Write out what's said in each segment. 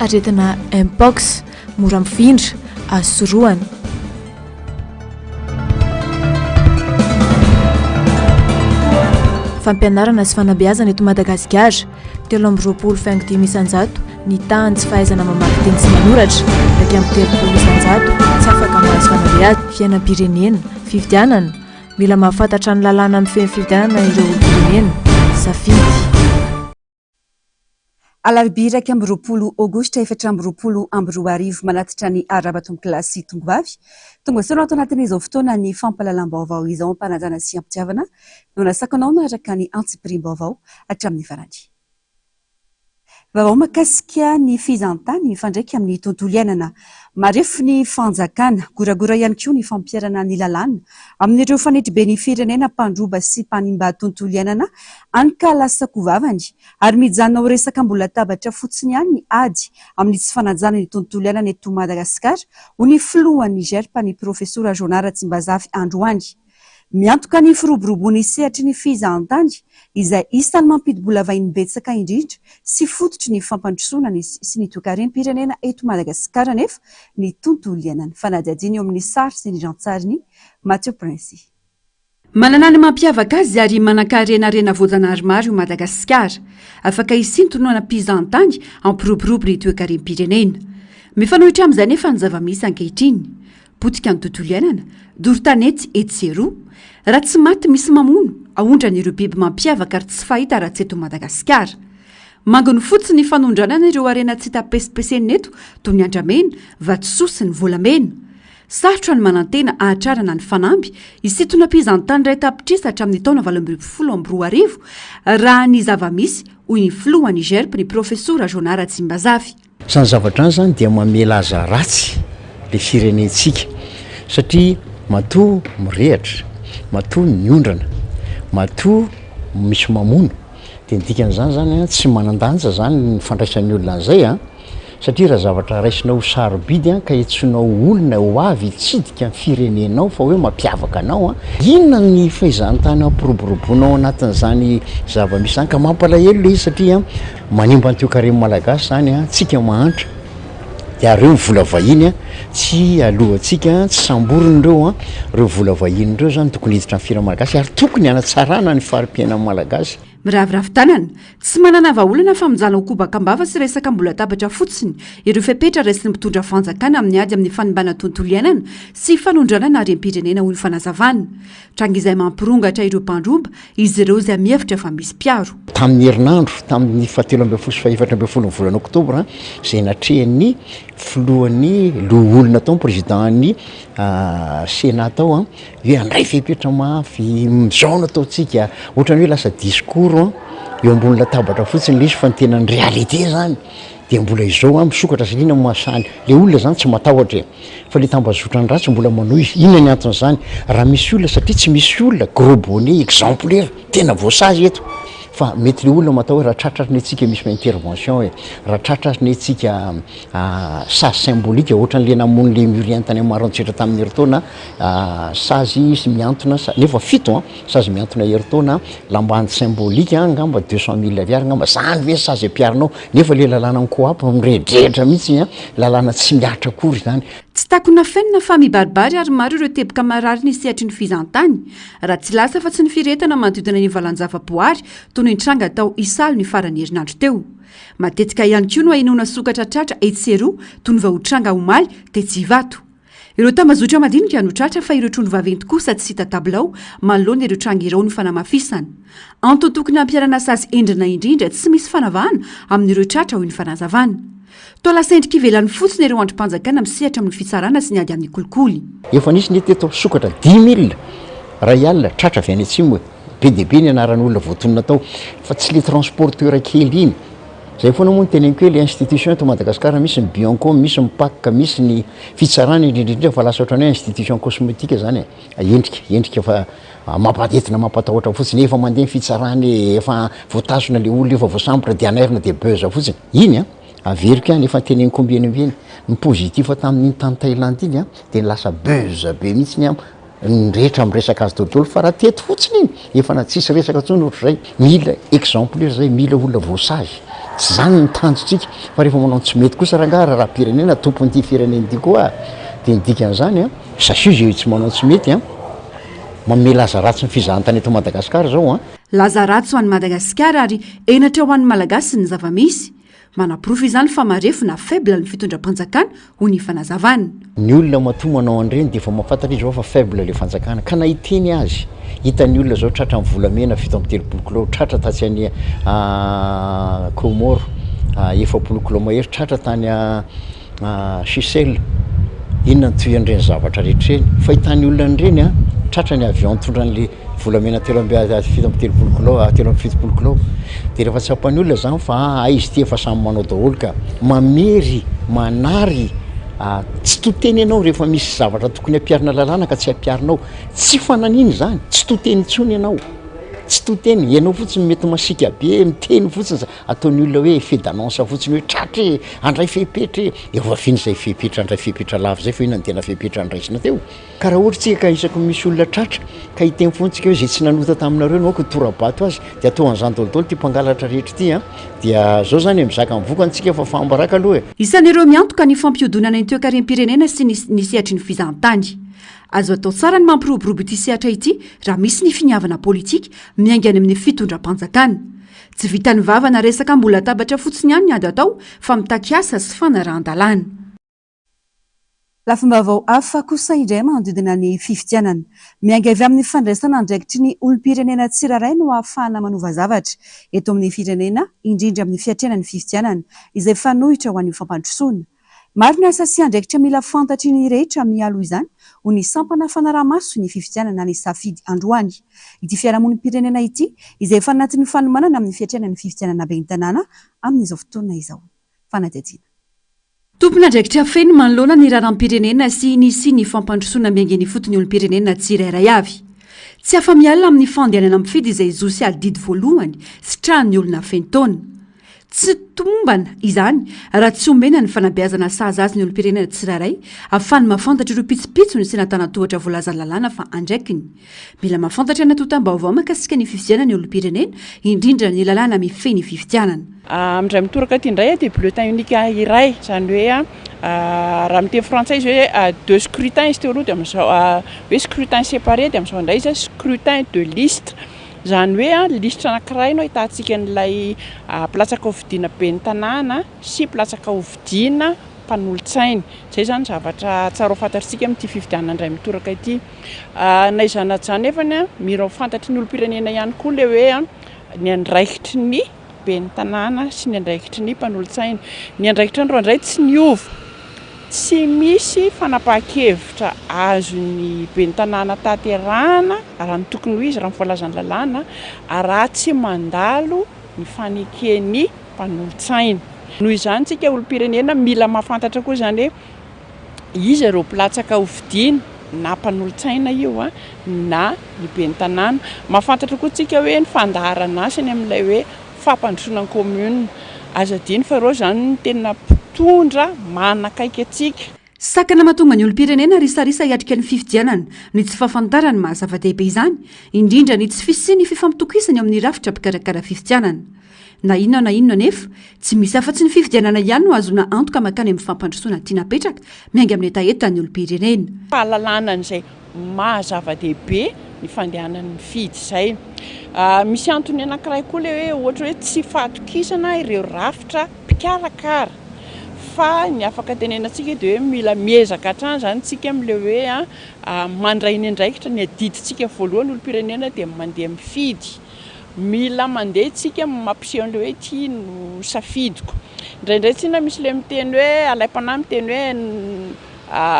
Aretina Mpox, mora mifindra, azo sorohana. Fampianarana sy fanabeazana eto Madagasikara, 23,5% ny tahan'ny tsy fahaizana mamaky teny sy manoratra, 31% tsy afaka mahazo fanabeazana. Fiainam-pirenena, fifidianana, mila mahafantatra ny lalàna mifehy ny fifidianana ireo olom-pirenena. Safidy. Alarobia 21 Aogositra 2024 manatitra ny Arahaba Tompokolahy sy Tongovavy. Tonga soa ato anatin'izao fotoana ny fampahalalam-baovao izao am-panajana sy am-pitiavana no nasako anao naraka ny antsipiriam-baovao hatramin'ny farany. Vaovao mahakasika ny fizahantany mifandraika amin'ny tontolo iainana. Marefo ny fanjakana, goragora ihany koa ny fampiharana ny lalàna amin'ireo fanetriben'ny firenena mpandroba sy mpanimba tontolo iainana hany ka lasa kovavany ary mijanona ho resaka ambony latabatra fotsiny ihany ny ady amin'ny tsy fanajana ny tontolo iainana eto Madagasikara, hoy ny filohan'ny GERP, ny Profesora Jonah Ratsimbazafy androany. Miantoka ny firoboroboan'ny sehatry ny fizahantany, izay isan'ny mampidi-bola vahiny betsaka indrindra sy fototry ny fampandrosoana ny sy ny toekarem-pirenena eto Madagasikara anefa ny tontolo iainana. Fanadihadiana eo amin'ny sary sy ny rantsarin'i Mathieu Princy. Manana ny mampiavaka azy ary manankarena harena voajanahary maro i Madagasikara. Afaka hisintonana mpizahantany hampiroborobo ny toekarem-pirenena. Mifanohitra amin'izay anefa ny zava-misy ankehitriny. Potika ny tontolo iainana, doro tanety etsy sy eroa. Raha tsy maty misy mamono, aondrana ireo biby mampiavaka ary tsy fahita raha tsy eto Madagasikara. Manginy fotsiny ny fanondranana ireo harena tsy hita pesipesenina eto toy ny andramena, vatosoa sy ny volamena. Sarotra ny manantena hahatrarana ny fanamby hisintona mpizahantany 1 tapitrisa hatramin'ny taona 2018 raha ny zava-misy, hoy ny filohan'ny GERP, ny Profesora Jonah Ratsimbazafy. Izany zavatra izany izany dia manome laza ratsy le firenentsika satria matoa mirehatra, matoa miondrana, matoa misy mamono dia ny dikan'izany zany an tsy manan-danja zany ny fandraisan'ny olona an'izay an. Satria raha zavatra raisinao ho sarobidy an, ka iantsoinao olona ho avy hitsidika ny firenenao fa hoe mampiavaka anao an, inona ny fahizan-tany ampiroboroboana ao anatin'izany zava-misy izany? Ka mampalahelo ilay izy satria manimba ny toekaren'ny Malagasy izany an, tsika mahantra dia ary ireo ny vola vahiny an, tsy alohantsika, tsy samborina ireo an, ireo vola vahiny ireo izany tokony hiditra amin'ny firenena Malagasy ary tokony hanatsarana ny fari-piainan'ny Malagasy. Miraviravy tanana, tsy manana vahaolana fa mijanona ho kobaka am-bava sy resaka am-bola-tabatra fotsiny ireo fepetra raisin'ny mpitondra fanjakana amin'ny ady amin'ny fanimbana tontolo iainana sy fanondranana harem-pirenena hoy ny fanazavana. Tranga izay mampirongatra ireo mpandroba, izy ireo izay mihevitra fa misy mpiaro. Tamin'ny herinandro, tamin'ny fahatelo ambin'ny folo sy fahefatra ambin'ny folon'ny volana oktobra, izay natrehin'ny filohan'ny loholona tao, ny président-n'ny Sénat tao, hoe handray fepetra mafy, izao no ataontsika, ohatran'ny hoe lasa discours eo ambony latabatra fotsiny ilay izy fa ny tena ny réalité zany dia mbola izao an, misokatra satria inona mahasahy le olona zany tsy matahotra e, fa le tambazotran'ny ratsy mbola manohy, inona ny anton'izany, raha misy olona satria tsy misy olona gros bonnet exemplaire tena voasazy eto fa mety le olona matahotra raha tratra ary ny antsika misy intervention e, raha tratra ary ny antsika sazy symbolique ohatran'le namono lemurien tany Maroantsetra tamin'ny herintaona Sazy sy mihantona nefa fito an, sazy mihantona herintaona, lambany symbolique angamba deux cent mille ariary angamba, zany ve sazy ampiharinao nefa le lalàna ny coap miredrehitra mihitsy an, lalàna tsy mihatra akory izany. Tsy takona afenina fa mibaribary ary maro ireo teboka marary ny sehatry ny fizahantany, raha tsy lasa afa-tsy ny firehetana manodidina ny valan-javaboary toy ny nitranga tao Isalo ny faran'ny herinandro teo. Matetika ihany koa no ahenoana sokatra tratra etsy sy eroa toy ny vao tranga omaly tetsy Ivato. Ireo tambazotra madinika no tratra fa ireo trondro vaventy kosa tsy hita tabilao manoloana ireo tranga ireo ny fanamafisana. Antony tokony hampiharana sazy henjana indrindra tsy misy fanavahana amin'ireo tratra hoy ny fanazavana. Toa lasa endrika ivelany fotsiny ireo andrim-panjakana misehatra amin'ny fitsarana sy ny ady amin'ny kolikoly. Efa nisy ny teto sokatra 5000 iray alina tratra avy any atsimo e! Be dia be ny anaran'olona voatonona tao fa tsy le transporteur kely iny. Zay foana moa no teneniko hoe le institution eto Madagascar misy ny Bianco, misy ny Pac, misy ny fitsarana indrindra indrindra fa lasa ohatran'ny hoe institution cosmetique zany e, endrika, endrika fa mampatetina mampatahotra fotsiny, efa mandeha ny fitsarana e, efa voatazona le olona efa voasambotra de anairina de buzz fotsiny, iny an, averiko ihany efa teneniko ombieny ombieny, ny positif tamin'iny tany Thaïlande iny an, de lasa buzz be mihitsy an. Ny rehetra miresaka azy daholo fa raha teto fotsiny iny efa na tsisy resaka intsony ohatr'izay. Mila exemplaire zay, mila olona voasazy. Tsy zany ny tanjontsika fa rehefa manao ny tsy mety kosa rangaha raharaham-pirenena tompon'ity firenena ity koa dia ny dikan'izany an, sasio izay tsy manao ny tsy mety an, manome laza ratsy ny fizahantany eto Madagasikara izao an. Laza ratsy ho an'i Madagasikara ary henatra ho an'ny Malagasy ny zava-misy. Manaporofo izany fa marefo na faible ny fitondram-panjakana, hoy ny fanazavana. Ny olona matoa manao an'ireny dia efa mahafantatra izy zao fa faible ilay fanjakana ka na hiteny azy, hitan'ny olona zao tratra ny volamena 37 kilao, tratra tatsy any Comores 40 kilao mahery, tratra tany Seychelles, inona ny tohian'ireny zavatra rehetra ireny? Fahitan'ny olona an'ireny an, tratra ny avion nitondra an'le volamena telo amby 37 kilao, 73 kilao, dia rehefa tsapan'ny olona zany fa hay izy ity efa samy manao daholo ka, mamery, manary, tsy to teny ianao rehefa misy zavatra tokony hampiharina lalàna ka tsy ampiharinao, tsy fananina izany, tsy to teny intsony ianao, tsy to teny, ianao fotsiny mety masiaka be miteny fotsiny za. Ataon'ny olona hoe effet d'annonce fotsiny hoe tratra e, handray fepetra e, efa vina izay fepetra handray fepetra lava izay fa inona no tena fepetra andraisina teo? Ka raha ohatra tsika ka isaky ny misy olona tratra ka hiteny foana tsika hoe izay tsy nanota taminareo no aoka hitora-bato azy dia atao an'izany daholo ity mpangalatra rehetra ity an, dia zao zany e, mizaka ny vokany tsika fa faham-baraka aloha e. Isan'ireo miantoka ny fampihodinana ny toekarem-pirenena sy ny ny sehatry ny fizahantany. Azo atao tsara ny mampiroborobo ity sehatra ity raha misy ny finiavana politika miainga any amin'ny fitondram-panjakana. Tsy vitan'ny vava na resaka ambony latabatra fotsiny ihany ny ady atao fa mitaky asa sy fanarahan-dalàna. Lafim-baovao hafa kosa indray manodidina ny fifidianana. Miainga avy amin'ny fandraisana andraikitry ny olom-pirenena tsirairay no ahafahana manova zavatra eto amin'ny firenena, indrindra amin'ny fiatrehana ny fifidianana, izay fanohitra ho an'ny fampandrosoana. Maro ny asa sy andraikitra mila fantatry ny rehetra mialoha izany, hoy ny sampana fanaraha-maso ny fifidianana ny safidy androany. Ity fiarahamonim-pirenena ity, izay efa anatin'ny fanomanana amin'ny fiatrehana ny fifidianana ben'ny tanàna amin'izao fotoana izao. Fanadihadiana. Tompon'andraikitra feno manoloana ny raharaham-pirenena sy ny hisian'ny fampandrosoana miainga eny ifotony olom-pirenena tsirairay avy. Tsy afa-miala amin'ny fandehanana mifidy izay zo sy adidy voalohany sitrahan'ny olona feno taona. Tsy tomombana izany raha tsy omena ny fanabeazana sahaza azy ny olom-pirenena tsirairay ahafahany mahafantatra ireo pitsopitsony sy ny antanan-tohatra voalazan'ny lalàna fa andraikiny. Mila mahafantatra ny antontam-baovao mahakasika ny fifidianana ny olom-pirenena, indrindra ny lalàna mifehy ny fifidianana. Amin'ny indray mitoraka ity indray dia bulletin unique iray, izany hoe raha miteny frantsay izy hoe deux scrutins izy teo aloha dia amin'izao hoe scrutin séparé dia amin'izao indray izy scrutin de liste. Izany hoe lisitra anankiray no ahitantsika an'ilay mpilatsaka hofidiana ben'ny tanàna sy mpilatsaka hofidiana mpanolotsaina. Izay izany zavatra tsara ho fantatritsika amin'ity fifidianana indray mitoraka ity. Na izany na izany nefany, mila ho fantatry ny olom-pirenena ihany koa ilay hoe ny andraikitry ny ben'ny tanàna sy ny andraikitry ny mpanolotsaina. Ny andraikitra ny roa indray tsy niova. Tsy misy fanapahan-kevitra azon'ny ben'ny tanàna tanterahana raha ny tokony ho izy, raha ny voalazan'ny lalàna, raha tsy mandalo ny faneken'ny mpanolotsaina. Noho izany isika olom-pirenena mila mahafantatra koa izany hoe iza ireo mpilatsaka hofidiana na mpanolotsaina io na ny ben'ny tanàna. Mahafantatra koa isika hoe ny fandaharan'asany amin'ilay hoe fampandrosoana ny commune. Aza adino fa ireo izany no tena mpitondra manakaiky antsika. Sakana mahatonga ny olom-pirenena risarisa hiatrika ny fifidianana ny tsy fahafantarany maha zava-dehibe izany, indrindra ny tsy fisian'ny fifampitokisana eo amin'ny rafitra mpikarakara fifidianana. Na inona na inona anefa, tsy misy afa-tsy ny fifidianana ihany no ahazoana antoka mankany amin'ny fampandrosoana tiana apetraka miainga amin'ny hetahetan'ny olom-pirenena. Fahalalana an'izay maha zava-dehibe ny fandehanany mifidy izay. Misy antony anankiray koa ilay hoe ohatra hoe tsy fahatokisana ireo rafitra mpikarakara fa ny afaka tenenantsika dia hoe mila miezaka hatrany izany isika amin'ilay hoe mandray ny andraikitra, ny adidintsika voalohany olom-pirenena dia mandeha mifidy. Mila mandeha isika mampiseho an'ilay hoe ity no safidiko. Indraindray tsinona misy ilay miteny hoe alaim-panahy miteny hoe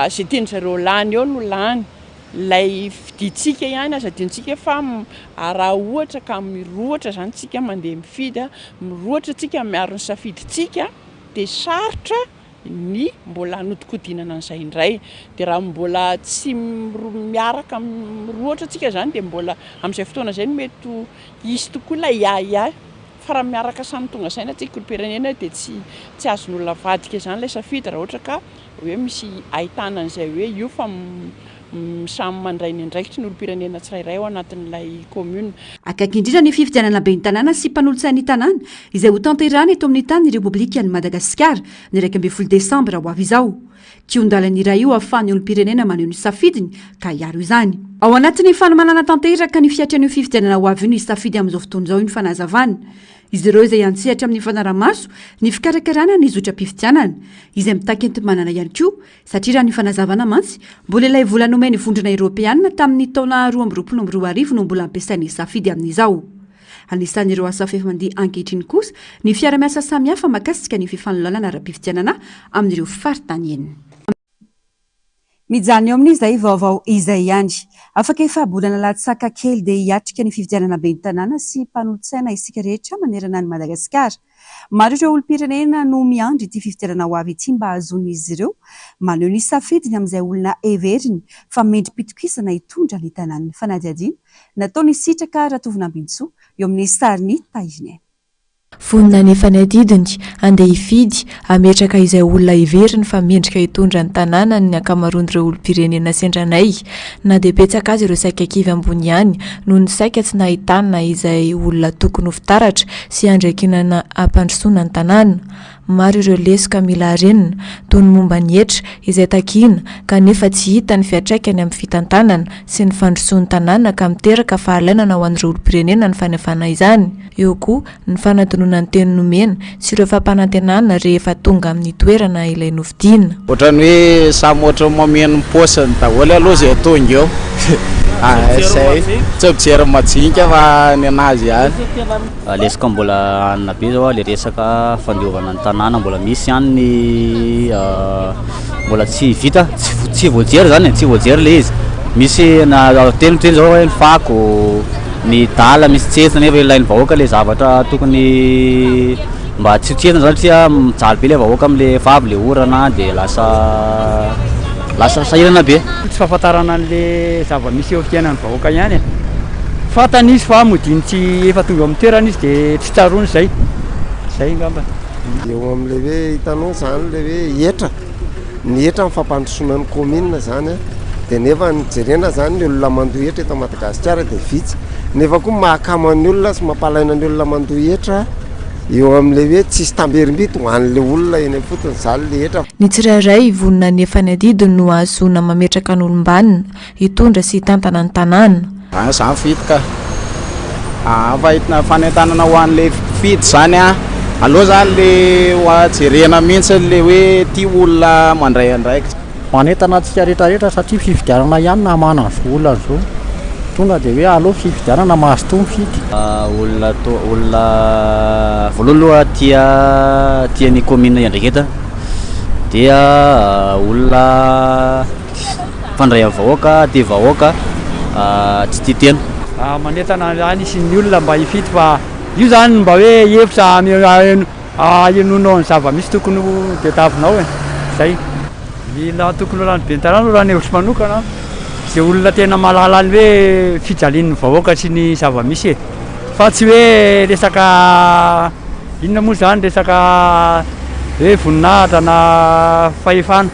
Izay tian-dry zareo lany eo no lany. Ilay fidintsika ihany aza adinontsika fa raha ohatra ka mirohotra izany isika mandeha mifidy, mirohotra isika miaro ny safidintsika dia sarotra ny mbola hanodikodinana an'izay indray. Dia raha mbola tsy miaraka mirohotra isika izany dia mbola amin'izay fotoana izay no mety ho hisy tokoa ilay ahiahy. Fa raha miaraka samy tonga saina tsika olom-pirenena dia tsy tsy azon'olona avadika izany ilay safidy raha ohatra ka hoe misy ahitana an'izay hoe io fa samy mandray ny andraikitry ny olom-pirenena tsirairay ao anatin'ilay commune. Akaiky indrindra ny fifidianana ben'ny tanàna sy mpanolotsain'ny tanàna izay hotanterahina eto amin'ny tanin'ny Repoblikan'i Madagasikara ny 11 desambra ho avy izao. Kihon-dalana iray io ahafahan'ny olom-pirenena maneho ny safidiny ka hiaro izany. Ao anatin'ny fanomanana tanteraka ny fiatran'io fifidianana ho avy io ny safidy amin'izao fotoana izao, hoy ny fanazavana. Izy ireo izay hiantsehatra amin'ny fanaraha-maso ny fikarakarana ny zotram-pifidianana, izay mitaky enti-manana ihany koa, satria raha ny fanazavana mantsy, mbola ilay vola nomen'ny Vondrona Eoropeanina tamin'ny taona 2022 no mbola ampiasain'ny safidy amin'izao. Anisan'ireo asa efa mandeha ankehitriny kosa ny fiara-miasa samihafa mahakasika ny fifanolanana ara-pifidianana amin'ireo faritany enina. Mijanona eo amin'izay vaovao izay ihany. Afaka efa-bolana latsaka kely dia hiatrika ny fifidianana ben'ny tanàna sy mpanolotsaina isika rehetra manerana an'i Madagasikara. Maro ireo olom-pirenena no miandry ity fifidianana ho avy ity mba hahazoan'izy ireo maneho ny safidiny amin'izay olona heveriny fa mendri-pitokisana hitondra ny tanàn'ny fanadihadiana Nataon'i Sitraka Ratovonambintsoa eo amin'ny sarin'i Tahirinena. Vonona hanefa ny adidiny, handeha hifidy, hametraka izay olona heveriny fa mendrika hitondra ny tanànany ny ankamaroan'ireo olom-pirenena sendra anay. Na dia betsaka aza ireo saika kivy ambony ihany noho ny saika tsy nahitana izay olona tokony ho fitaratra sy andraikinana hampandrosoana ny tanàna. Maro ireo lesoka mila harenina, toy ny momba ny hetra, izay takiana kanefa tsy hita ny fiantraikany amin'ny fitantanana sy ny fandrosoan'ny tanàna ka miteraka fahalainana ho an'ireo olom-pirenena ny fanefana izany. Eo koa ny fanadinoana ny teny nomena sy ireo fampanantenana rehefa tonga amin'ny toerana ilay nofidiana. Ohatran'ny hoe samy ohatran'ny mameno ny paosiny daholo aloha izay tonga eo. Zay, tsy mijery ny majinika fa ny an'azy ihany. Lesoka mbola hanina be zao le resaka fandiovana ny tanàna mbola misy ihany ny mbola tsy vita, tsy voajery zany e, tsy voajery le izy. Misy na teny teny zao hoe ny fako, ny dala misy tsetsina nefa ilain'ny vahoaka le zavatra tokony mba tsy ho tsetsina zany satria mijaly be le vahoaka amle efa avy le orana de lasa lasa sahirana be. Tsy fahafantarana an'le zava-misy eo fiainan'ny vahoaka ihany e. Fantany izy fa modiany tsy efa tonga eo amin'ny toerana izy dia tsy tsaroany izay. Izay angamba. Eo amin'ilay hoe hitanao izany ilay hoe hetra, ny hetra amin'ny fampandrosoana ny commune izany an, dia nefa ny jerena izany ny olona mandoa hetra eto Madagasikara dia vitsy, nefa koa mahakamo an'ny olona sy mampalaina ny olona mandoa hetra eo amin'ilay hoe tsisy tamberim-bidy ho an'ilay olona eny am-potony izany ilay hetra. Ny tsirairay vonona hanefa ny adidiny no ahazoana mametraka ny olom-banona hitondra sy hitantana ny tanàna. An, za mifidy ka. An, fa entina fanentanana ho an'le mpifidy zany an, aleo zany le jerena mihitsy le hoe ty olona mandray andraikitra. Manentana antsika rehetra rehetra satria fifidianana ihany no hamahana an'izao olana izao. Tonga dia hoe aleo fifidianana mazotoa mifidy. Olona to olona voalohany aloha tia tia ny commune iandraiketana dia olona mpandray amin'ny vahoaka, tia vahoaka, tsy tia tena. Manentana ihany sy ny olona mba hifidy fa io zany mba hoe hevitra ahenoanao ny zava-misy tokony ho tadiavinao e, zay. Mila tokony ho lany ben'ny tanàna aloha raha ny hevitro manokana, ze olona tena mahalala ny hoe fijalian'ny vahoaka sy ny zava-misy e, fa tsy hoe resaka inona moa zany resaka hoe voninahitra na fahefana.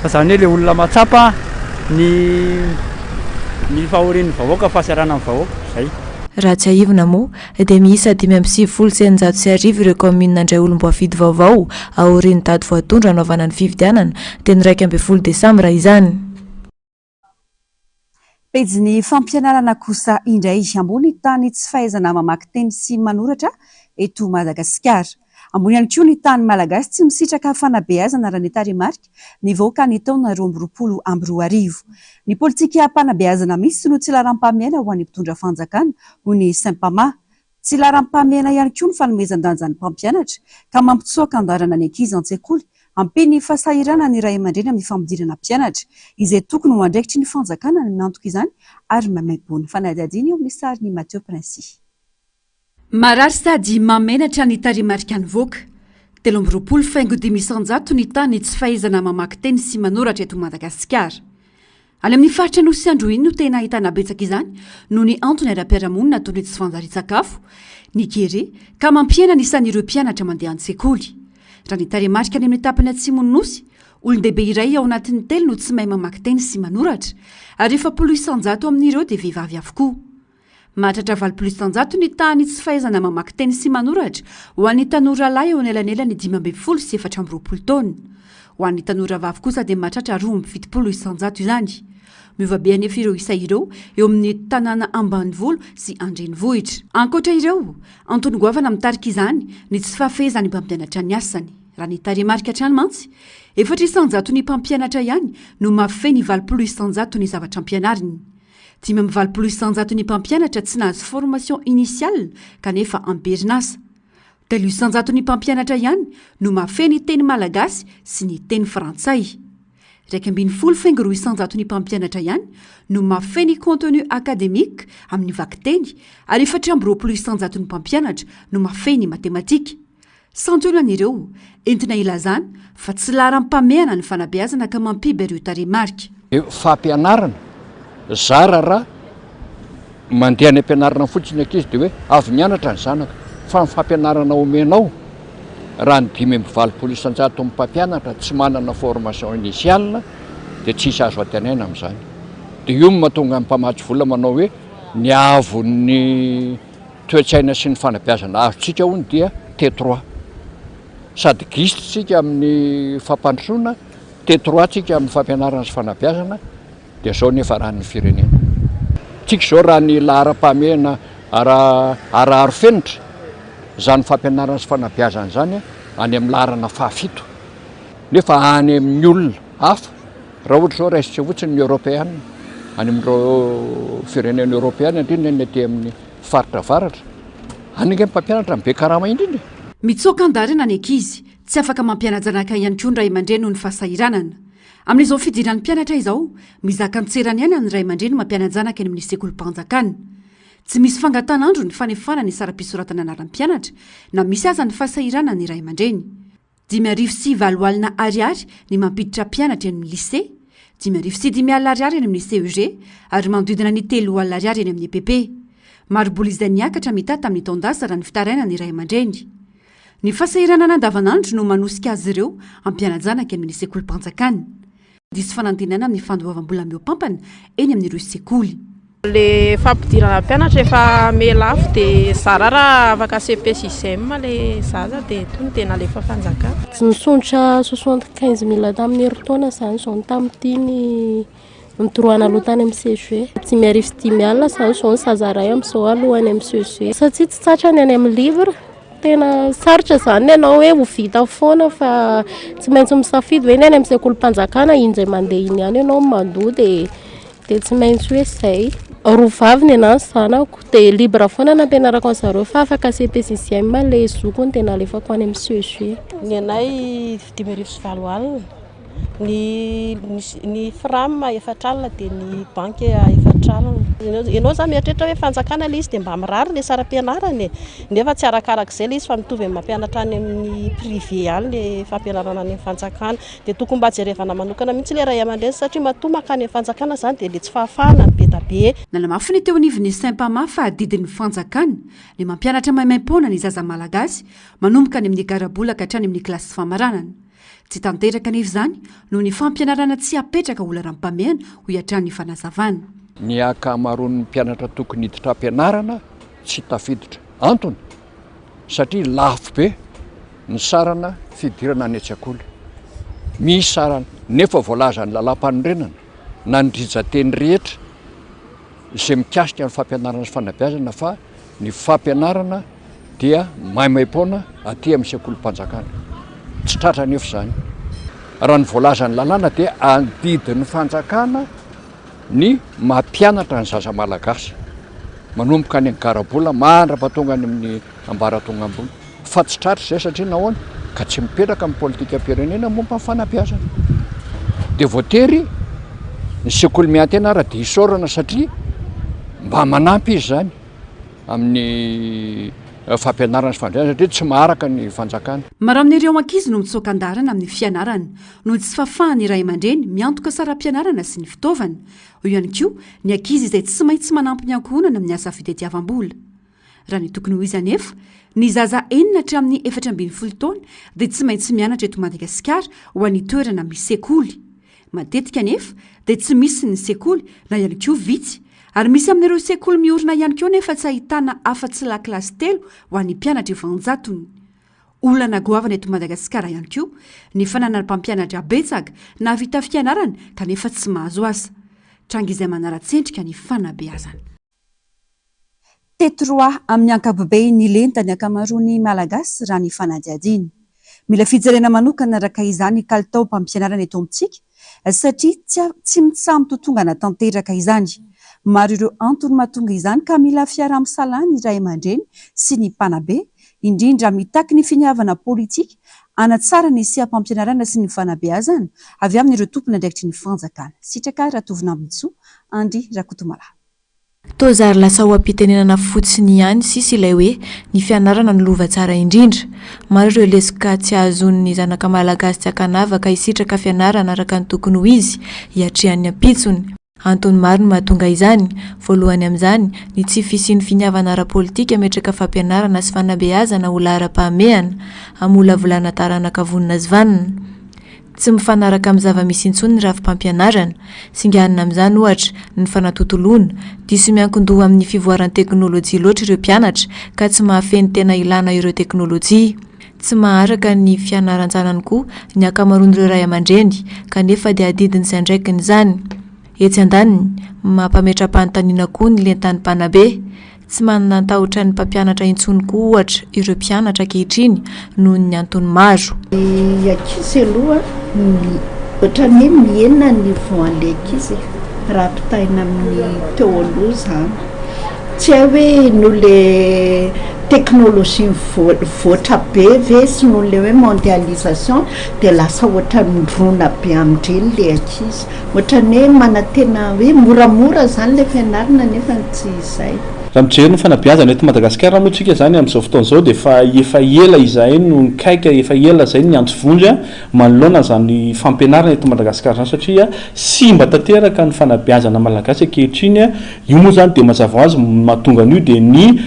Fa zany hoe le olona mahatsapa ny ny fahorian'ny vahoaka, fahasahiranan'ny vahoaka, zay. Raha tsiahivina moa dia miisa 1695 ireo kaominina handray olom-boafidy vaovao aorian'ny daty voatondro hanaovana ny fifidianana dia ny 11 desambra izany. Pejin'ny fampianarana kosa indray, ambony ny tahan'ny tsy fahaizana mamaky teny sy manoratra eto Madagasikara. Ambony ihany koa ny tahan'ny Malagasy tsy misitraka fanabeazana raha ny tarehimarika nivoaka ny taona 2022. Ny politikam-panabeazana misy no tsy laharam-pahamehana ho an'ny mpitondra fanjakana, hoy ny Sempama. Tsy laharam-pahamehana ihany koa ny fanomezan-danja ny mpampianatra ka mampitsoaka an-dalana ny ankizy an-tsekoly, ampian'ny fahasahiranan'ny ray aman-dreny amin'ny fampidirana mpianatra, izay tokony ho andraikitry ny fanjakana ny miantoka izany ary maimaimpoana. Fanadihadiana eo amin'ny sarin'i Mathieu Princi. Marary sady mahamenatra ny tarehimarika nivoaka. 23 faingo 5% ny tahan'ny tsy fahaizana mamaky teny sy manoratra eto Madagasikara. Any amin'ny faritra Anosy sy Androy no tena ahitana betsaka izany noho ny antony ara-piarahamonina toy ny tsy fanjarian-tsakafo, ny kere, ka mampihena ny isan'ireo mpianatra mandeha an-tsekoly. Raha ny tarehimarika any amin'ny tapany atsimon'ny Nosy, olon-dehibe iray ao anatin'ny telo no tsy mahay mamaky teny sy manoratra, ary 40% amin'ireo dia vehivavy avokoa. Mahatratra 80% ny tahan'ny tsy fahaizana mamaky teny sy manoratra ho an'ny tanora lahy eo anelanelan'ny 15 sy 24 taona. Ho an'ny tanora vavy kosa dia mahatratra 72% izany. Miova be anefa ireo isa ireo eo amin'ny tanàna ambanivolo sy andrenivohitra. Ankoatra ireo, antony goavana mitarika izany ny tsy fahafehezan'ny mpampianatra ny asany. Raha ny tarehimarika hatrany mantsy, efatra isanjaton'ny mpampianatra ihany no mahafehy ny 80% ny zavatra ampianariny. 85% ny mpampianatra tsy nahazo formation initiale kanefa am-perinasa. 3% ny mpampianatra ihany no mahafehy ny teny malagasy sy ny teny frantsay. 11 faingo 2% ny mpampianatra ihany no mahafehy ny contenu académique amin'ny vakiteny ary 24% ny mpampianatra no mahafehy ny matematika. Santionany ireo, entina ilazana fa tsy laharam-pahamehana ny fanabeazana ka mampiba ireo tarehimarika. Fampianarana, zara raha mandeha any am-pianarana fotsiny ny ankizy dia hoe avy nianatra ny zanaka, fa ny fampianarana omenao, raha ny 85% ny mpampianatra tsy manana formation initiale dia tsisy azo antenaina amin'izany. Dia io no mahatonga ny mpamatsy vola manao hoe ny haavon'ny Toe-tsaina sy ny fanabeazana azontsika hono dia T trois. Sady gisitra tsika amin'ny fampandrosoana, T trois tsika amin'ny fampianarana sy fanabeazana, dia zao nefa raha ny firenena. Tsika izao raha ny laharam-pahamehana ara ara-arofenitra, izany fampianarana sy fanabeazana izany any amin'ny laharana fahafito. Nefa any amin'ny olona hafa, raha ohatra izao raisintsika fotsiny ny Eoropeana, any amin'ireo firenena Eoropeana indrindra ny aty amin'ny faritra avaratra, any ange ny mpampianatra no be karama indrindra e! Mitsoaka an-dalana ny ankizy, tsy afaka mampiana-janaka ihany koa ny ray aman-dreny noho ny fahasahiranana. Amin'izao fidiran'ny mpianatra izao, mizaka an-tserany aina ny ray aman-dreny mampiana-janaka eny amin'ny sekolim-panjakana. Tsy misy fangatan'andro ny fanefana ny saram-pisoratana anaran'ny mpianatra na misy aza ny fahasahiranan'ny ray aman-dreny. 8500 ariary ny mampiditra mpianatra eny amin'ny lycée, 5500 ariary eny amin'ny CEG ary manodidina ny 3000 ariary eny amin'ny EPP. Maro-bola izay niakatra mitaha tamin'ny taon-dasa raha ny fitarainan'ny ray aman-dreny. Ny fahasahiranana andavanandro no manosika azy ireo hampiana-janaka eny amin'ny sekolim-panjakana. Diso fanantenana amin'ny fandoavam-bola mihoapampana eny amin'ireo sekoly. Le fampidirana mpianatra efa miha lafo dia zara raha afaka cepe sixième le zaza dia tonga dia nalefa fanjakana. Nisondrotra 75 mille tamin'ny herintaona izany izao ny tamin'ity ny ny droit naloa tany amin'ny CEG. 5500 izany izao ny zaza iray amin'izao aloha any amin'ny CEG. Satria tsy tratra ny any amin'ny libre. Tena sarotra izany ny hanao hoe ho vita foana fa tsy maintsy misafidy hoe ny any amin'ny sekolim-panjakana indray mandeha iny ihany ianao no mandoa dia dia tsy maintsy hoe izay. Roa vavy ny anahy ny zanako dia libre foana ny nampianarako an'zareo fa afaka cepe sixième ilay zokiny dia nalefako any amin'ny CEG. Ny anay 8500. Ny ny fram 40 dia ny banky 40. Ianao izany mieritreritra hoe fanjakana ilay izy dia mba mirary ilay saram-pianarana e! Nefa tsy arakarak'izay ilay izy fa mitovy amin'ny mampianatra any amin'ny privé any ilay fampianarana any amin'ny fanjakana. Dia tokony mba jerevana manokana mihitsy ilay ray aman-dreny satria matoa mankany amin'ny fanjakana izany dia ilay tsy fahafahana no be dia be. Nanamafy ny teo anivon'ny Sempama fa adidin'ny fanjakana ny mampianatra maimaimpoana ny zaza malagasy manomboka any amin'ny garabola ka hatrany amin'ny kilasy famaranana. Tsy tanteraka anefa izany noho ny fampianarana tsy apetraka ho laharam-pahamehana, hoy hatrany ny fanazavana. Ny ankamaroan'ny mpianatra tokony hiditra am-pianarana tsy tafiditra. Antony? Satria lafo be ny sarana fidirana any an-tsekoly. Misy sarana, nefa voalazan'ny lalàmpanorenana na ny rijan-teny rehetra izay mikasika ny fampianarana sy fanabeazana fa ny fampianarana dia maimaim-poana aty amin'ny sekolim-panjakana. Tsy tratra anefa izany. Raha ny voalazan'ny lalàna dia adidin'ny fanjakana ny mampianatra ny zaza malagasy manomboka any amin'ny garabola mandra-pahatonga any amin'ny ambaratonga ambony. Fa tsy tratra izay satria nahoana? Ka tsy mipetraka amin'ny politikam-pirenena momba ny fanabeazana. Dia voatery ny sekoly miantena ara dia isaorana satria mba manampy izy izany amin'ny fampianarana sy fandriana satria tsy maharaka ny fanjakana. Maro amin'ireo ankizy no mitsoaka an-dalana amin'ny fianarana noho ny tsy fahafahan'ny ray aman-dreny miantoka saram-pianarana sy ny fitaovana. Eo ihany koa ny ankizy izay tsy maintsy manampy ny ankohonana amin'ny asa fitadiavam-bola. Raha ny tokony ho izy anefa, ny zaza enina hatramin'ny 14 taona dia tsy maintsy mianatra eto Madagasikara ho an'ny toerana misy sekoly. Matetika anefa dia tsy misy ny sekoly na ihany koa vitsy, ary misy amin'ireo sekoly miorina ihany koa nefa tsy ahitana afa-tsy lakilasy telo ho an'ny mpianatra efa an-jatony. Olana goavana eto Madagasikara ihany koa ny fananana mpampianatra betsaka nahavita fianarana kanefa tsy mahazo asa. Tranga izay manara-tsendrika ny fanabeazana. Tetroa amin'ny ankapobeny ny lentan'ny ankamaroan'ny Malagasy raha ny fanadihadiana. Mila fijerena manokana araka izany ny kalitaom-pampianarana eto amintsika satria tsy tsy mitsaha-mitotongana tanteraka izany. Maro ireo antony mahatonga izany ka mila fiaraha-misalahy ny ray aman-dreny sy ny mpanabe, indrindra mitaky ny finiavana politika hanatsara ny seha-pampianarana sy ny fanabeazana avy amin'ireo tompon'andraikitry ny fanjakana. Sitraka Ratovinambintsoa, Andry Rakotomalahy. Toa zary lasa oha-pitenenana fotsiny ihany sisa ilay hoe ny fianarana no lova tsara indrindra. Maro ireo lesoka tsy ahazoan'ny zanaka malagasy tsy ankanavaka hisitraka fianarana araka ny tokony ho izy, hiatrehany ny ampitsony. Antony maro no mahatonga izany. Voalohany amin'izany, ny tsy fisian'ny finiavana ara-politika hametraka fampianarana sy fanabeazana ho laharam-pahamehana, hamolavolana taranaka vonona sy vanona. Tsy mifanaraka amin'ny zava-misy intsony ny rafi-pampianarana. Singanina amin'izany, ohatra, ny fanatontoloana. Diso miankin-doha amin'ny fivoaran'ny teknolojia loatra ireo mpianatra ka tsy mahafehy ny tena ilana ireo teknolojia. Tsy maharaka ny fianaran-janany koa ny ankamaroan'ireo ray aman-dreny, kanefa dia adidiny sy andraikiny izany. Etsy andaniny, mampametra-panontaniana koa ny lentan'ny mpanabe. Tsy manana tahotra ny mpampianatra intsony koa, ohatra, ireo mpianatra ankehitriny noho ny antony maro. Ny ankizy aloha ohatran'ny hoe mihena ny niveau an'ilay ankizy e, raha ampitahaina amin'ny teo aloha izany. Tsy hay hoe noho ilay technologie mivoatra be ve sy noho ilay hoe mondialisation dia lasa ohatran'ny mirona be amin'ireny ilay ankizy. Ohatran'ny hoe manantena hoe moramora izany ilay fianarana nefa tsy izay. Raha mijery ny fanabeazana eto Madagasikara moa tsika izany amin'izao fotoana izao dia efa efa ela izahay no nikaika, efa ela izay no niantso vonjy manoloana an'izany fampianarana eto Madagasikara izany satria simba tanteraka ny fanabeazana malagasy ankehitriny. Io moa izany dia mazava ho azy ny mahatonga an'io dia ny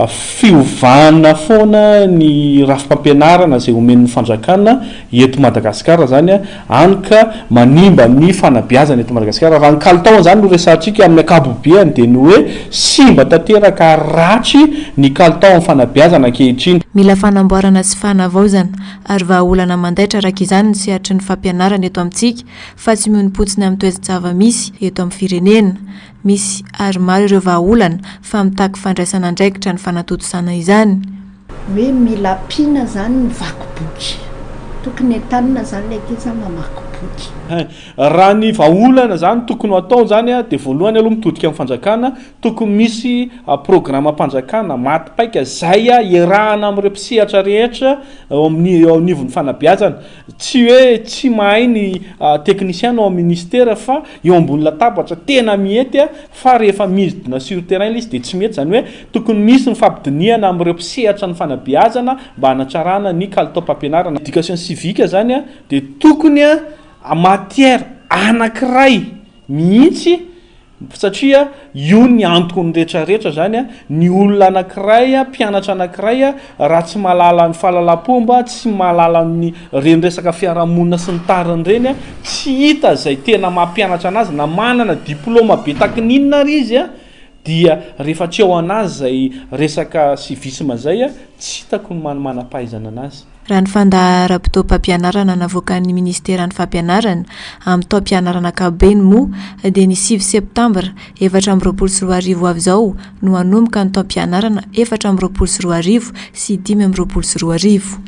fiovana foana ny rafi-pampianarana izay omen'ny fanjakana eto Madagasikara izany Any ka manimba ny fanabeazana eto Madagasikara. Raha ny kalitaony izany no resahantsika amin'ny ankapobeany dia ny hoe simba tanteraka ary ratsy ny kalitao amin'ny fanabeazana ankehitriny. Mila fanamboarana sy fanavaozana ary vahaolana mandaitra araka izany ny sehatry ny fampianarana eto amintsika fa tsy mionim-potsiny amin'ny toe-java-misy eto amin'ny firenena. Misy ary maro ireo vahaolana fa mitaky fandraisana andraikitra ny fanatontosana izany. Hoe mila ampiana zany ny vaky boky. Tokony entanina zany ny ankizy mamaky boky. Raha ny vahaolana zany tokony ho atao zany dia voalohany aloha mitodika amin'ny fanjakana, tokony misy programam-panjakana maty paika zay iarahana amin'ireo mpisehatra rehetra eo amin'ny eo anivon'ny fanabeazana. Tsy hoe tsy mahay ny technicien ao amin'ny ministera fa eo ambony latabatra tena mihety fa rehefa midina sur terrain ilay izy dia tsy mety, izany hoe tokony misy ny fampidinihana amin'ireo mpisehatra ny fanabeazana mba hanatsarana ny kalitaom-pampianarana. Éducation civique izany dia tokony matière anankiray mihitsy Satria io ny antony rehetra rehetra zany a, ny olona anakiray, mpianatra anakiray raha tsy mahalala ny fahalalam-pomba, tsy mahalala ny reny resaka fiarahamonina sy ny tariny ireny a, tsy hita izay tena maha mpianatra anazy na manana diploma be takininona ary izy a, dia rehefa tsy ao anazy izay resaka civisme izay a, tsy hitako ny maha manam-pahaizana anazy. Raha ny fandaharam-potoam-pampianarana navoakan'ny minisiteran'ny Fampianarana amin'ny taom-pianarana ankapobeny moa dia ny sivy septambra 2024 ho avy izao no hanomboka ny taom-pianarana 2024 sy 2025.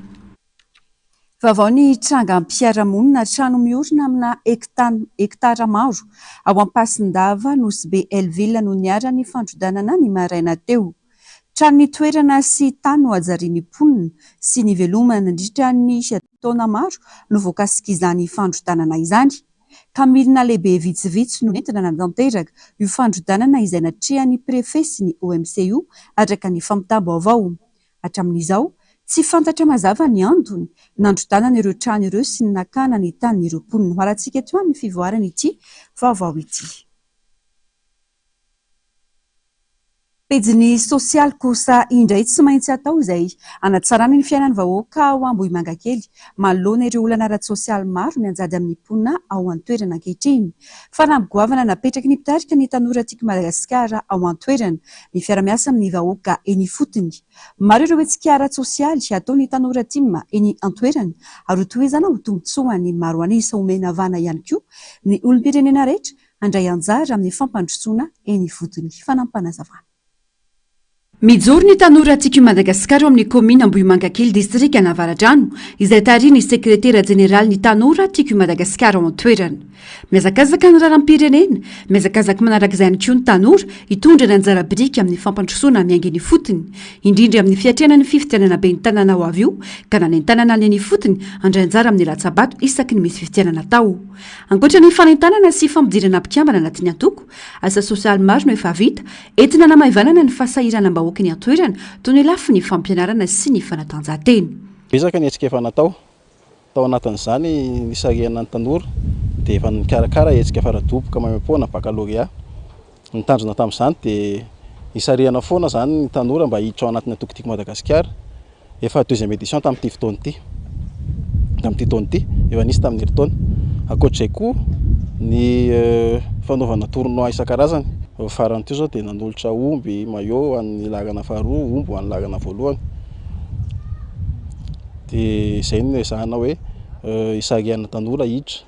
Vaovao ny trangam-piarahamonina trano miorina amina hektara maro ao Ampasindava, Nosy Be Hell-Ville no niharan'ny fandrodanana ny maraina teo. Trano nitoerana sy tany nohajarian'ny mponina sy nivelomana nandritra ny taona maro no voakasik'izany fandrodanana izany. Ka milina lehibe vitsivitsy no nentina nanatanteraka io fandrodanana izay natrehan'ny Prefe sy ny OMC io araka ny fampitam-baovao. Hatramin'izao, tsy fantatra mazava ny antony nandrodanana ireo trano ireo sy ny nakana ny tanin'ireo mponina. Ho halantsika eto ihany ny fivoaran'ity vaovao ity. Pejin'ny sosialy kosa indray tsy maintsy atao izay hanatsarana ny fiainan'ny vahoaka ao Ambohimangakely manoloana ireo olana ara-tsosialy maro mianjady amin'ny mponina ao an-toerana ankehitriny. Fanamby goavana napetraky ny mpitarika ny Tanora Tiako Madagasikara ao an-toerana ny fiara-miasa amin'ny vahoaka eny ifotony. Maro ireo hetsika ara-tsosialy ataon'ny Tanora Tim eny an-toerana ary hotohizana ho tombontsoan'ny maro an'isa omena vahana ihany koa ny olom-pirenena rehetra handray anjara amin'ny fampandrosoana eny ifotony. Fanampin'panazavana. Mijoro ny tanora Tiako Madagasikara ao amin'ny kaominina Ambohimangakely distrikan'Avaradrano izay tarihin'ny sekretera jeneralin'ny tanora Tiako Madagasikara ao an-toerana. Mihazakazaka ny raharaham-pirenena, mihazakazaka manaraka izay ihany koa ny tanora hitondra ny anjara biriky amin'ny fampandrosoana miainga eny ifotony, indrindra amin'ny fiatrehana ny fifidianana ben'ny tanàna ho avy io ka nanentanana ny eny ifotony handray anjara amin'ny latsa-bato isaky ny misy fifidianana atao. Ankoatra ny fanentanana sy fampidirana mpikambana anatin'ny antoko, asa sosialy maro no efa vita, entina hanamaivanana ny fahasahiranam-bahoaka eny an-toerana, toy ny lafiny fampianarana sy ny fanatanjahantena. Betsaka ny hetsika efa natao. Tao anatin'izany ny nisarihana ny tanora dia efa nikarakara hetsika faradoboka maimaimpoana, baccalauréat. Ny tanjona tamin'izany dia hisarihana foana izany ny tanora mba hiditra ao anatin'ny antoko Tiako Madagasikara. Efa deuxième édition tamin'ity fotoana ity, tamin'ity taona ity, efa nisy tamin'ny herintaona. Ankoatr'izay koa ny fanaovana tournoi isan-karazany. Farany teo izao dia nanolotra omby, maillot ho an'ny laharana faharoa, omby ho an'ny laharana voalohany. Dia izay no ezahana hoe hisarihana tanora hiditra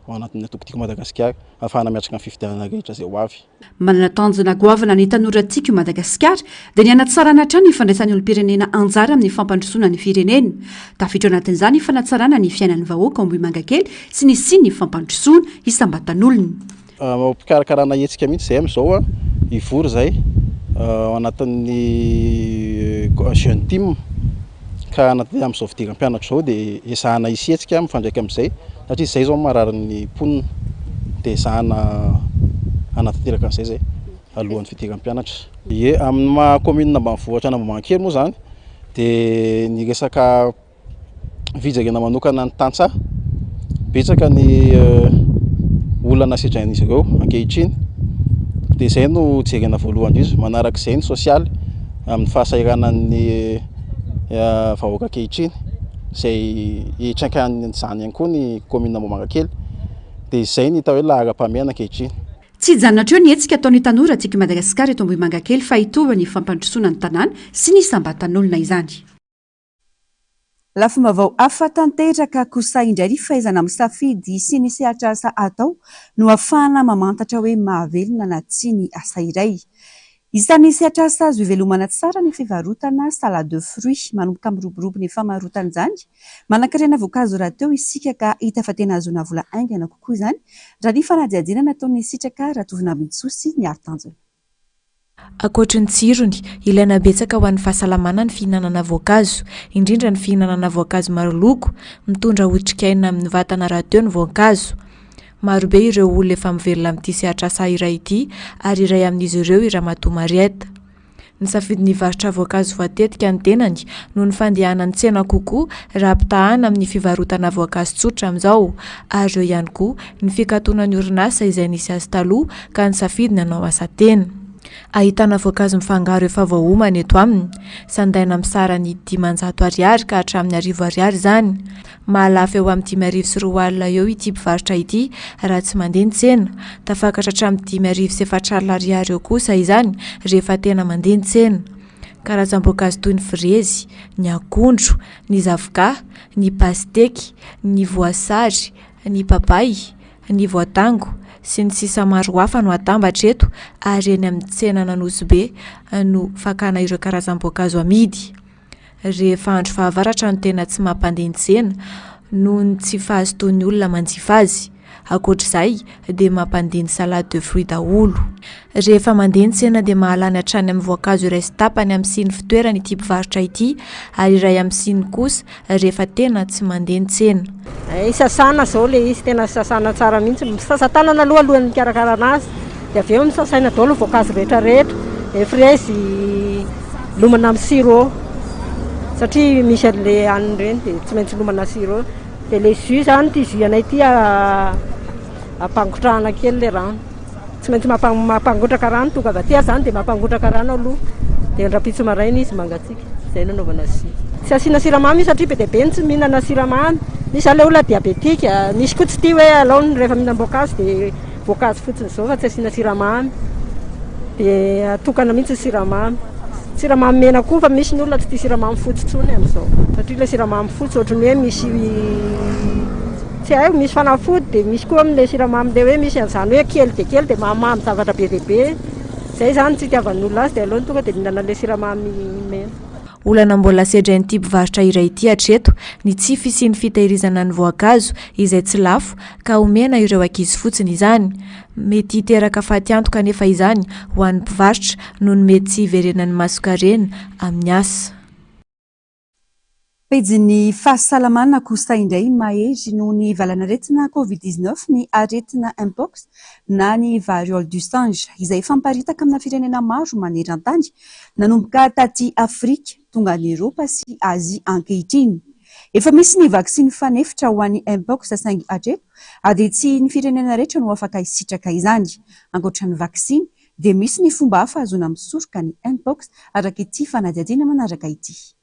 ao anatin'ny antoko Tiako Madagasikara, ahafahana miatrika ny fifidianana rehetra izay ho avy. Manana tanjona goavana ny tanora Tiako i Madagasikara dia ny hanatsarana hatrany ny fandraisan'ny olom-pirenena anjara amin'ny fampandrosoana ny firenena. Tafiditra ao anatin'izany ny fanatsarana ny fiainan'ny vahoaka ao Ambohimangakely sy ny hisian'ny fampandrosoana isam-batan'olona. Ao am-pikarakarana hetsika mihitsy izahay amin'izao, hivory izahay ao anatin'ny Jeune Team. Ka na dia amin'izao fidiram-pianatra izao dia ezahana hisy hetsika mifandraika amin'izay satria izay izao no marary ny mponina dia ezahana hanatanteraka an'izay izay alohan'ny fidiram-pianatra. Ie, amin'ny maha commune ambanivohitra an'Ambohimangakely moa izany dia ny resaka fijerena manokana ny tantsaha, betsaka ny olana sedrain'izy ireo ankehitriny dia izay no jerena voalohany indrindra, manarak'izay ny sosialy amin'ny fahasahiranan'ny vahoaka ankehitriny izay hiantraikan'izany ihany koa ny kaominina Ambohimangakely dia izay no hita hoe laharam-pahamehana ankehitriny. Tsy hijanona hatreo ny hetsika ataon'ny tanora Tiako i Madagasikara eto Ambohimangakely fa hitohy ny fampandrosoana ny tanàna sy ny isam-batan'olona izany. Lafim-baovao hafa tanteraka kosa indray ny fahaizana misafidy sy ny sehatr'asa atao no ahafahana mamantatra hoe mahavelona na tsia ny asa iray. Isan'ny sehatr'asa azo ivelomana tsara ny fivarotana salade de fruits. Manomboka miroborobo ny famarotana izany. Manankarena voankazo rahateo isika ka hita fa tena ahazoana vola haingana kokoa izany raha ny fanadihadiana nataon'ny Sitraka Ratovinambintsoa sy Ny Aro Tanjona. Ankoatry ny tsirony, ilaina betsaka ho an'ny fahasalamana ny fihinanana voankazo, indrindra ny fihinanana voankazo maro loko, mitondra otrikaina amin'ny vatana rahateo ny voankazo. Marobe ireo olona efa mivelona amin'ity sehatr'asa iray ity ary iray amin'izy ireo i Ramatoa Mariette. Nisafidy ny hivarotra voankazo voatetika ny tenany noho ny fandehanany tsena kokoa raha ampitahana amin'ny fivarotana voankazo tsotra amin'izao ary eo ihany koa ny fikatonan'ny orinasa izay nisy azy taloha ka nisafidy ny hanao asa tena. Ahitana voankazo mifangaro efa voaomana eto aminy. Sandaina amin'ny sarany 500 ariary ka hatramin'ny 1000 ariary izany. Mahalafo eo amin'ny 2005 alina eo ity mpivarotra ity raha tsy mandeha ny tsena. Tafakatra hatramin'ny 4005 ariary eo kosa izany rehefa tena mandeha ny tsena. Karazam-boankazo toy ny frezy, ny akondro, ny zavoka, ny pasteky, ny voasary, ny papay, ny voatango, sy ny sisa maro hafa no atambatra eto ary eny amin'ny tsenan'Anosibe no fakana ireo karazam-boankazo amidy. Rehefa andro fahavaratra no tena tsy mampandeha ny tsena noho ny tsy fahazotoan'ny olona manjifa azy. Ankoatra izay dia mampandeha ny salade de fruits daholo. Rehefa mandeha ny tsena dia mahalany hatrany amin'ny voankazo iray sy tapany amin'ny siny fitoerany ity mpivarotra ity ary iray amin'ny siny kosa rehefa tena tsy mandeha ny tsena. Hay sasana zao le izy, tena sasana tsara mihitsy, misasa tanana aloha alohan'ny mikarakarana azy, dia avy eo misasaina daholo ny voankazo rehetra rehetra, ny frezy lomana amin'ny sirop satria misy an'le hanina ireny dia tsy maintsy lomana sirop, dia le jus zany ity jus anay ity ampangotrahana kely le rano. Tsy maintsy mampangotraka rano, tonga avy aty aho izany dia mampangotraka rano aloha dia rahampitso maraina izy mangatsiaka. Izay no anaovana jus. Tsy asiana siramamy io satria be dia be ny tsy mihinana siramamy. Misy izany ilay olona diabetika, misy koa tsy tia hoe alao ny rehefa mihinam-boankazo dia voankazo fotsiny izao fa tsy asiana siramamy. Dia atokana mihitsy ny siramamy. Siramamy mena koa fa misy ny olona tsy tia siramamy fotsy intsony amin'izao satria ilay siramamy fotsy ohatran'ny hoe misy tsy haiko misy fanafody dia misy koa amin'ilay siramamy ilay hoe misy an'izany hoe kely dia kely dia mahamamy zavatra be dia be. Izay izany tsy itiavan'ny olona azy dia aleony tonga dia mihinana an'ilay siramamy mena. Olana mbola sedrain'ity mpivarotra iray ity hatreto ny tsy fisian'ny fitahirizana ny voankazo izay tsy lafo ka omena ireo ankizy fotsiny izany. Mety hiteraka fatiantoka anefa izany ho an'ny mpivarotra noho ny mety tsy hiverenan'ny masonkarena amin'ny asa. Pejin'ny fahasalamana kosa indray mahery noho ny valanaretina Covid 19 ny aretina Mpox na ny variole du singe izay efa miparitaka amina firenena maro maneran-tany nanomboka taty Afrika tonga any Eropa sy Azia ankehitriny. Efa misy ny vaksiny fanefitra ho an'ny Mpox saingy hatreto dia tsy ny firenena rehetra no afaka hisitraka izany. Ankoatra ny vaksiny dia misy ny fomba hafa ahazoana misoroka ny Mpox araka ity fanadihadiana manaraka ity.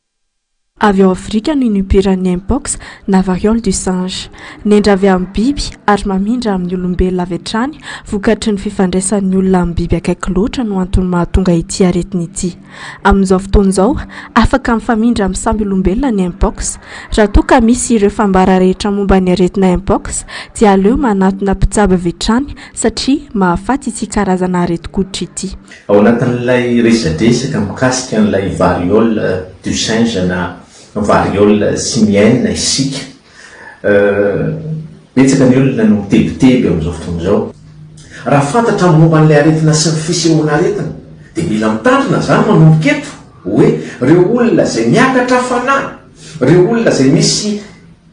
Avy ao Afrika no nipoiran'ny Mpox na variole du singe. Nendra avy amin'ny biby ary mamindra amin'ny olombelona avy hatrany vokatry ny fifandraisan'ny olona amin'ny biby akaiky loatra no antony mahatonga ity aretina ity. Amin'izao fotoana izao, afaka mifamindra amin'ny samy olombelona ny Mpox. Raha toa ka misy ireo fambara rehetra momba ny aretina Mpox dia aleo manatona mpitsabo avy hatrany satria mahafaty ity karazana aretin-koditra ity. Ao anatin'ilay resadresaka mikasika an'ilay variole du singe na variole simienne isika. Betsaka ny olona no mitebiteby amin'izao fotoana izao. Raha fantatra ny momba an'ilay aretina sy ny fisehoana aretina dia mila mitandrina izany manomboka eto hoe ireo olona izay miakatra hafanana, ireo olona izay misy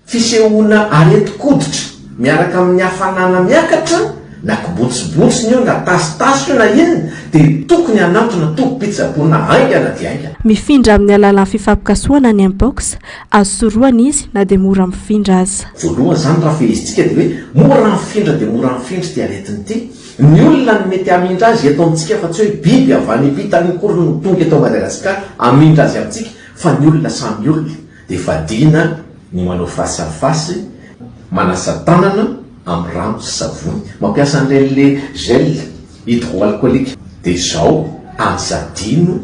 Fisehoana aretin-koditra miaraka amin'ny hafanana miakatra, na kibontsibontsina io na tasitasy io na inona, dia tokony hanantona tobim-pitsaboana haingana dia haingana. Mifindra amin'ny alalan'ny fifampikasohana ny mpox. Azo sorohana izy na dia mora mifindra aza. Voalohany izany raha fehezintsika dia hoe mora mifindra dia mora mifindra ity aretina ity. Ny olona no mety hamindra azy eto amintsika fa tsy hoe biby avy any ampita any akory no tonga eto Madagasikara hamindra azy amintsika fa ny olona samy olona. Dia fadiana ny manao face à face, manasa tanana amin'ny rano sy savony, mampiasa an'ireny le gel hydroalcoolique. Dia izao, aza adino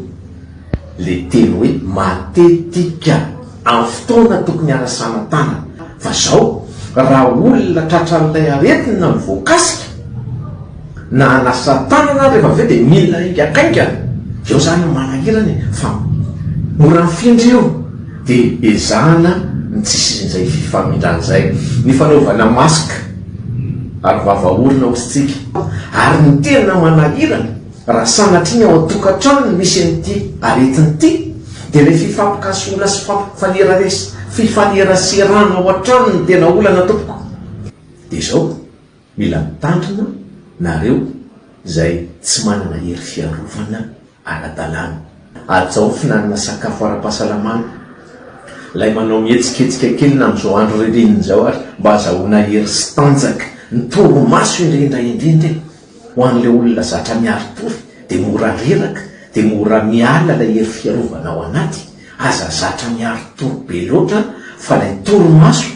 le teny hoe matetika amin'ny fotoana tokony hanasana tanana. Fa izao, raha olona tratran'ilay aretina no voakasika, Na hanasa tanana ary rehefa avy eo dia mila haingankaingana, eo zany no manahirana e, fa mora mifindra io dia ezahana ny tsy hisian'izay fifamindrana izay, ny fanaovana masque ary vava orona hozy tsika, ary ny tena manahirana raha sanatria ny ao an-tokantrano no misy an'ity aretina ity dia ilay fifampikasohana sy fifaneraserana ao an-trano no tena olana tompoko, dia izao. Mila mitandrina nareo izay tsy manana hery fiarovana ara-dalàna. Hajao fihinanana sakafo ara-pahasalamana. Ilay manao mihetsiketsika kely na amin'izao andro ririnina izao ary mba azahoana hery sy tanjaka. Ny torimaso indrindra indrindra e! Ho an'ilay olona zatra miari-tory dia mora reraka dia mora miala ilay hery fiarovana ao anaty. Aza zatra miari-tory be loatra fa ilay torimaso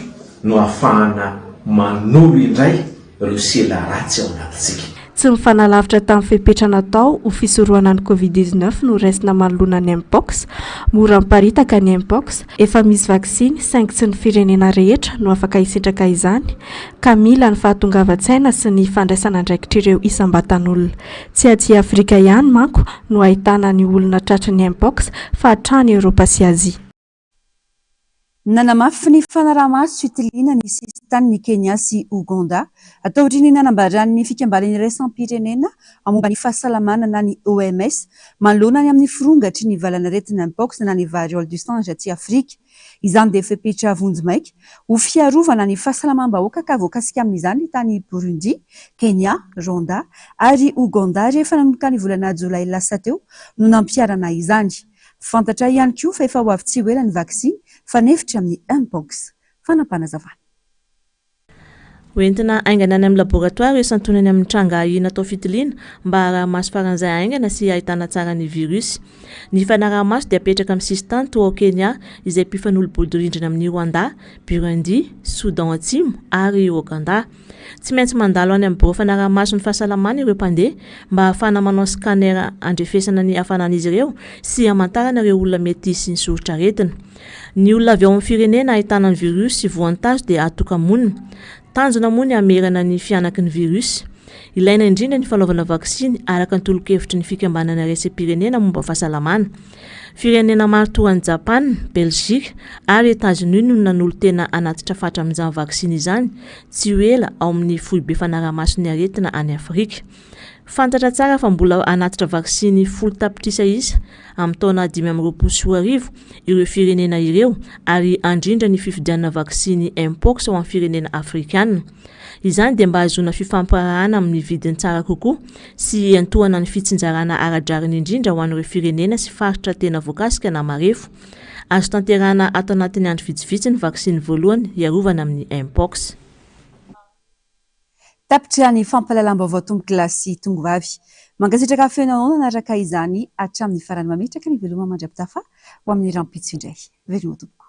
no ahafahana manolo indray ireo sela ratsy ao anatintsika. Tsy mifanalavitra tamin'ny fepetra natao ho fisorohana ny Covid 19 noraisina manoloana ny Mpox. Mora miparitaka ny Mpox, efa misy vaksiny saingy tsy ny firenena rehetra no afaka hisitraka izany ka mila ny fahatongavan-tsaina sy ny fandraisana andraikitr'ireo isam-batan'olona. Tsy aty Afrika ihany manko no ahitana ny olona tratry ny Mpox fa hatrany Eoropa sy Azia. Nanamafy ny fanaraha-maso sy fitiliana ny sisintanin'i Kenya sy Ouganda, taorian'ny nanambaran'ny Fikambanana iraisam-pirenena momba ny fahasalamana na ny OMS manoloana ny amin'ny firongatry ny valanaretina Mpox na ny variole du singe aty Afrika. Izany dia fepetra vonjimaika ho fiarovana ny fahasalamam-bahoaka ka voakasika amin'izany ny tany Burundi, Kenya, Rwanda ary Ouganda rehefa nanomboka ny volana jolay lasa teo no nampiharana izany. Fantatra ihany koa fa efa ho avy tsy ho ela ny vaksiny fanefitra amin'ny Mpox. Fanapanazavana. Hoentina haingana any amin'ny laboratoara ireo santionany amin'ny tranga ahiana atao fitiliana mba haraha-maso faran'izay haingana sy hahitana tsara ny virus. Ny fanaraha-maso dia apetraka amin'ny sisintany toa ao Kenya izay mpifanolo-bodirindrina amin'i Rwanda, Burundi, Soudan Atsimo ary Oganda. Tsy maintsy mandalo any amin'ny birao fanaraha-maso ny fahasalamana ireo mpandeha mba hahafahana manao scanner handrefesana ny hafanan'izy ireo sy hamantarana ireo olona mety hisian'ny soritr'aretina. Ny olona avy ao amin'ny firenena ahitana ny virus sy voan'ny tazo dia atoka-monina. Tanjona moa ny hamerana ny fihanaky ny virus. Ilaina indrindra ny fanaovana vaksiny araka ny tolo-kevitry ny fikambanana iraisam-pirenena momba ny fahasalamana. Firenena maro toa an'i Japana, Belzika ary Etazonia no nanolo-tena hanatitra fatra amin'izany vaksiny izany tsy ho ela ao amin'ny foibe fanaraha-maso ny aretina any Afrika. Fantatra tsara fa mbola hanatitra vaksiny 10 tapitrisa isa amin'ny taona 2025 ireo firenena ireo ary handrindra ny fividianana vaksiny Mpox ho an'ny firenena afrikana. Izany dia mba hahazoana fifampiraharahana amin'ny vidiny tsara kokoa sy hiantohana ny fitsinjarana ara-drariny indrindra ho an'ireo firenena sy faritra tena voakasika na marefo. Azo tanterahana ato anatin'ny andro vitsivitsy ny vaksiny voalohany hiarovana amin'ny Mpox. Tapitra ny fampahalalam-baovao tompokolahy sy tongovavy. Mankasitraka feno anao nanaraka izany hatramin'ny farany. Mametraka ny veloma mandra-pitafa ho amin'ny rahampitso indray. Veloma tompoko.